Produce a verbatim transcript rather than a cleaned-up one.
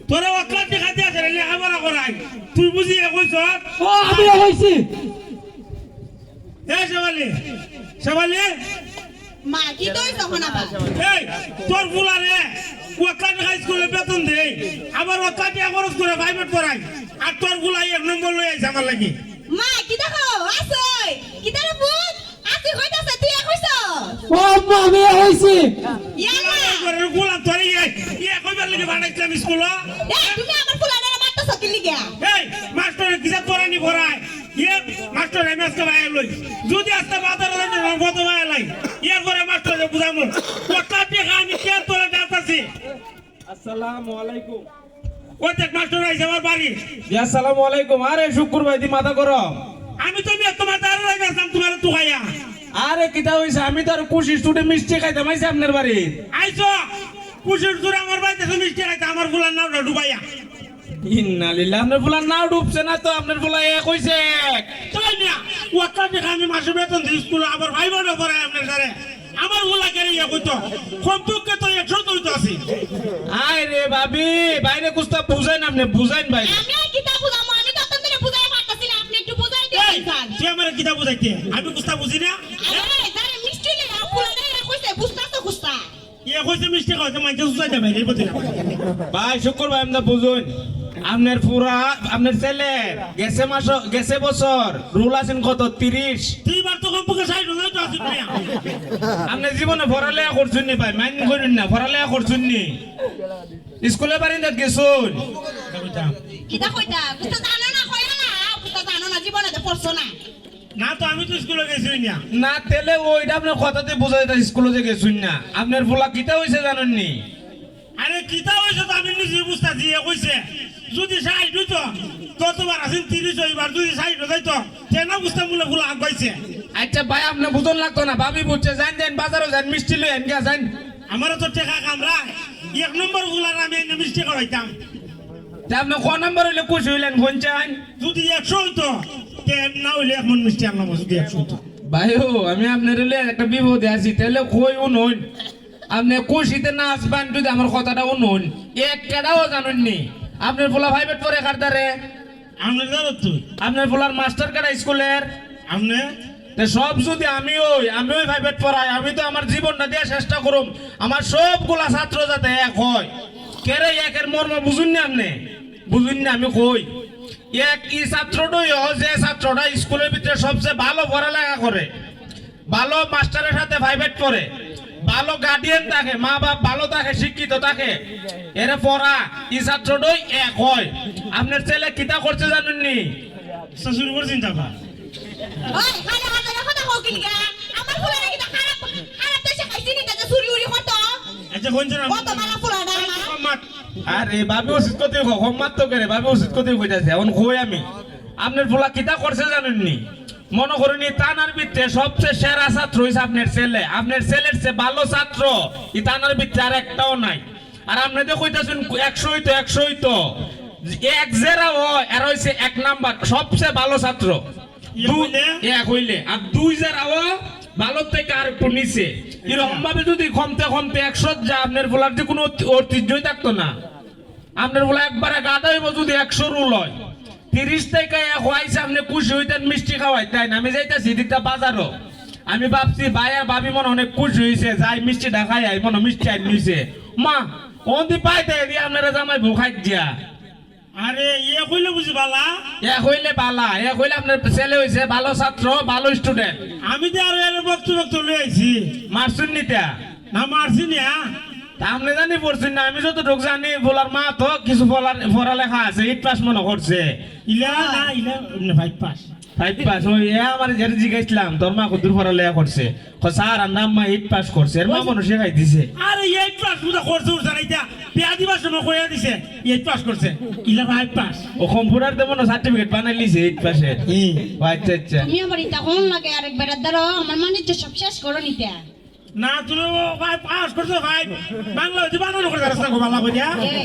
তোরে অতলা টেকা দিয়া লেখাপড়া করাই, তুই বুঝি এ কইছস? ও, আমি কইছি। এ শেফালি, শেফালি, মা, কিতা অইছে অখন আবার? এই, তোর ফুলারে অতলা টেকা স্কুলে বেতন দেই, আবার অতলা টেকা খরচ করে প্রাইভেট পড়াই, আর তোর ফুলা এক নম্বর লই আইছে আমার লাগি। মা, কিতা কও? আছে? কিতা রে পুত? আছে কইতাছে, তুই এ কইছস? ও আম্মা, আমি এ কইছি। ইয়াল্লা। ঘরের গোলাম তোরে ইয়ে, ইয়ে কইবার লাগি পাঠাইছিলাম স্কুলো। এই, তুমি আমার ফুলারে মারতাছো কিলিগা? এই, মাস্টরে কিতা তোরা নি পড়ায়? ইয়ে, মাস্টর, আমি আজকে বাইরে লই। যদি আজকে বাজারে যাই, না, কত বাইরে লাই। এরপরে মাস্টরে বুঝামু। অতলা টেকা আমি কে তোরা জানতাছি? আসসালামু আলাইকুম। ওই দেখ, মাস্টর আইছে আমার বাড়ি। জি, আসসালামু আলাইকুম। আরে শুক্কুর ভাই, দি মাথা গরম। আমি তো মিয়া তোমার দ্বারে রই গেছিলাম, তোমার তো খাইয়া। আরে কিতা অইছে? আমি তো আর খুশি ছুটে মিষ্টি খাইতাম আইছি আপনার বাড়ি। আইছো? খুশির জোরে আমার বাড়িতে এসে মিষ্টি খাইতে আমার ফুলার নামটা ডুবাইয়া। ইন্না লিল্লাহ, আপনার ফুলার নাম ডুবছে না তো, আপনার ফুলা এক অইছে এক। তাই না? অতলা টেকা আমি মাসে বেতন দিই স্কুলে, আবার ভাই বোনও পড়ায় আপনার ঘরে। আমার ফুলা কেন ইয়ে করতো? কমপক্ষে তো একশো তো হইতো আছি। আয় রে ভাবি, বাইরে কুস্তা বুঝাইন আপনি, বুঝাইন ভাই। আমি আর কিতা বুঝামু? আমি তো আপনাদের বুঝাই পারতাছি না, আপনি একটু বুঝাই দিন এই, স্যার। তুই আমার কিতা বুঝাইতে? আমি কুস্তা বুঝি না? আরে, যারা মিষ্টি লেগে ফুলারে ইয়ে কইছে, বুঝতাছো কুস্তা? ইয়ে কইছে মিষ্টি খাওয়াইতে মাইকে সুসাই যাবে, এই বুঝি না। ভাই, শুক্কুর ভাই, আপনি বুঝুন। আপনার ফুরা, আপনার ছেলে গেছে মাস, গেছে বছর রুল আছেন কত? তিরিশ। তুই এবার তো কমপক্ষে ষাট হাজার তো আছিস না। আপনি জীবনে পড়ালেখা করছেন নি ভাই, মাইন্ড করুন না, পড়ালেখা করছেন নি। স্কুলে বারিন্দাত গেছুন। কিতা কইতা? কিতা জানো না, কইও না। কিতা জানো না, জীবনে তো পড়ছো না। না তো, আমি তো স্কুলে গেছি না। না, তেলে ওইটা আপনার কথাতে বোঝা যায় স্কুলে যে গেছুন না। আপনার ফুলা কিতা অইছে জানেন নি? আরে, কিতা অইছে তো আমি নিজে বুঝতাছি, এ কইছে। যদি ষাট হইতো, ততবার আছেন তিরিশ, ওইবার যদি ষাট হইতো, তে না বুঝতাম বলে ফুলা আগাইছে। আচ্ছা ভাই, আপনি বুঝন লাগতো না, ভাবি বুঝছে, যান, যান, বাজারও যান, মিষ্টি লই আন, গিয়া যান। আমারও তো টেকা কামড়ায়, এক নম্বর ফুলার আমি এনে মিষ্টি খাওয়াইতাম। তে আপনি ক নম্বর হইলে খুশি হইলেন, কোন চান? যদি একশো হইতো, তে না হইলে এক মন মিষ্টি আনলাম, যদি একশো হইতো। ভাইও, আমি আপনার হইলে একটা বিপদে আছি, তাহলে কই উন হইন। আপনি খুশিতে না আসবেন, যদি আমার কথাটা উন হইন। এক কেডাও জানেন নি? আপনার ফুলা প্রাইভেট পড়ে কার দ্বারে? আপনি জানো তুই? আপনার ফুলার মাস্টার কেডা স্কুলের? আপনি? তে সব যদি আমি ওই, আমি ওই প্রাইভেট পড়াই, আমি তো আমার জীবনটা দিয়ে চেষ্টা করুম, আমার সবগুলা ছাত্র যাতে এক হয়। কেরে একের মর্ম বুঝুন না আপনি? বুঝুন না আমি কই? এক ই ছাত্রটাই হ যে ছাত্রটা স্কুলের ভিতরে সবচেয়ে ভালো পড়ালেখা করে, ভালো মাস্টারের সাথে প্রাইভেট পড়ে, ভালো গার্ডিয়ান থাকে, মা বাপ ভালো থাকে, শিক্ষিত থাকে, এরা পড়া, ই ছাত্রটাই এক হয়। আপনার ছেলে কিতা করছে জানেন নি? শ্বশুর উপর চিন্তা কর। ওই, খালি হাজারে কথা কও কি লিগা? আমার ফুলারে কিতা খারাপ, খারাপ দেশে খাইছি নি, তাতে চুরি উরি করতো? আচ্ছা, কোন জন? কত ভালা ফুলাটা আমার। কম মাত। আরে, ভাবি উচিত কথাই কও, কম মাত তো করে, ভাবি উচিত কথাই কইতাছে। এখন কই আমি, আপনার ফুলা কিতা করছে জানেন নি? মনে করুন, এই থানার ভিতরে সবচেয়ে সেরা ছাত্র হইছে আপনার ছেলে। আপনার ছেলের চেয়ে ভালো ছাত্র এই থানার ভিতরে আর একটাও নাই। আর আপনি তো কইতাছেন একশোই তো, একশোই তো। এক যারা ও, এরা হইছে এক নাম্বার, সবচেয়ে ভালো ছাত্র। এক দু-, হইলে? এক হইলে। আর দুই যারা ও, ভালো থেকে আর একটু নিচে। এরকম ভাবে যদি কমতে কমতে একশো যা, আপনার ফুলার যে কোনো ঐতি-, ঐতিহ্যই থাকতো না। আপনার ফুলা একবারে গাধা হইব যদি একশো রুল হয়। তিরিশ থেকে এক হইছে, আপনি খুশি হইতেন, মিষ্টি খাওয়াইতেন। আমি যাইতাছি দিকটা বাজারও। আমি ভাবছি, ভাই আর ভাবি মনে অনেক খুশি হইছে, যাই মিষ্টি ঢাকাই আই, মনে মিষ্টি আনি নিছে। মা, ওন্দি পাইতে এদি আপনারা জামাই বউ খাই দিয়া। আরে, ইয়ে কইলে বুঝি বালা? এ কইলে বালা, এ কইলে আপনার ছেলে হইছে ভালো ছাত্র, ভালো স্টুডেন্ট। আমি তো আরো এর বক্ত বক্ত লই আইছি। মারছুন নিতা? না, মারছি না। তা আপনি জানি পড়ছুন না, আমি যতটুক জানি, বলার মা তো কিছু পড়ার, পড়ালেখা আছে, এইট পাস মনে করছে। ইলা না, ইলা না, ফাইভ পাস। ফাইভ পাস, ওই এ আমার যেটা জিজ্ঞাসলাম, তোর মা কতদূর পড়ালেখা করছে? কয়, "স্যার, আমার আম্মা এইট পাস করছে, এর মা মনে শিখাই দিছে।" আরে, এইট পাস বুঝা করছে, ওর জানাই দিয়া, বিয়া দিবার সময় কইয়া দিছে, এইট পাস করছে। ইলা ফাইভ পাস। ও কম্পিউটার দে মনে সার্টিফিকেট বানাই লিছে এইট পাসের। হুম। ও আচ্ছা, আচ্ছা। তুমি আমার ইতা কোন লাগে আরেক বেটার দ্বারা আমার মানে যে সব শেষ করো নিতে। না, তুমি ও ফাইভ পাস করছো, ফাইভ। বাংলা হইতে বানানো করে যারা সাঙ্গ বালা কইয়া। এই,